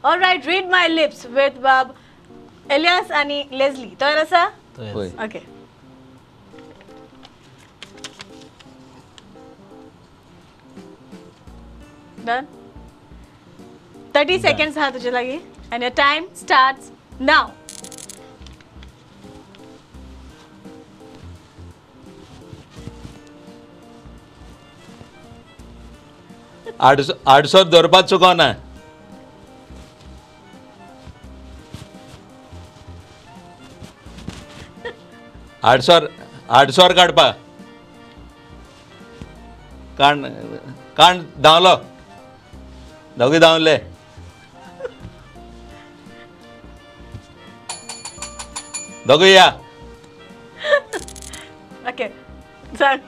Alright, read my lips with बाब एलियास आनी Leslie. तयार आसा? ओके. Done. 30 seconds हा तुझे लागी and your time starts now. आडसो दवरपाक चुकोना. आडसोर आडसोर काडपा. काण काण धांवलो. दोगी धांवले. दोगी या. ओके सांग.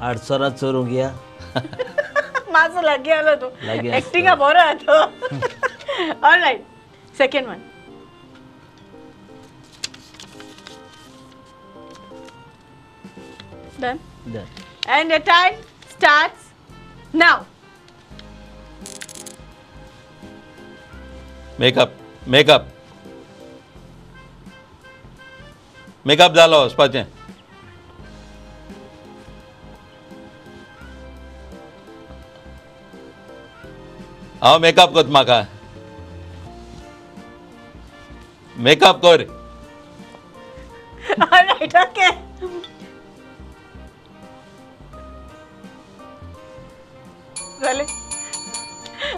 आडसोरा चोरूंक या. माजो लागीं आलो तूं. एक्टिंगा बरो आहा. Alright, second one. Done. Done. And the time starts now. Makeup, makeup, makeup जालो वचपाचें. हांव मेकअप करता. म्हाका मेकअप कर. Alright, okay.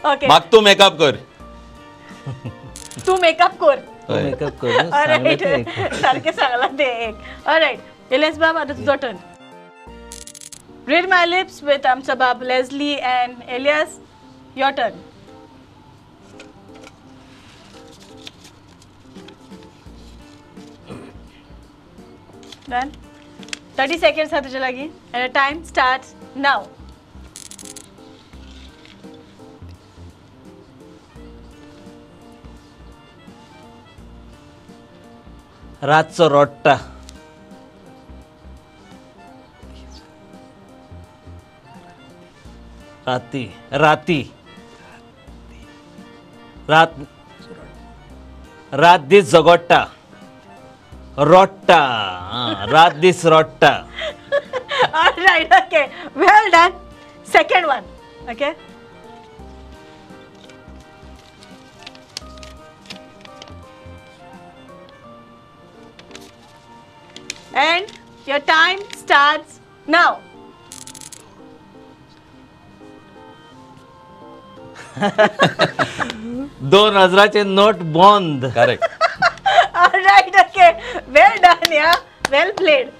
Okay. म्हाका तूं मेकअप कर. तूं मेकअप कर. मेकअप कर. ऑलराइट, सारकें सांगलां तें एक. ऑलराइट एलियास बाब, आतां तुजो turn. Read my lips with आमचो बाब Leslie and Elias. Your turn. Done. 30 seconds हा तुझे लागी and time starts now. रातचो रोडटा. राती राती रात रात दीस झगडटा. रोडटा रात दीस रोडटा. Alright, okay, well done. Second one. Okay. And your time starts now. 2000 note बंद. Correct. Alright, okay, well done, yeah, well played.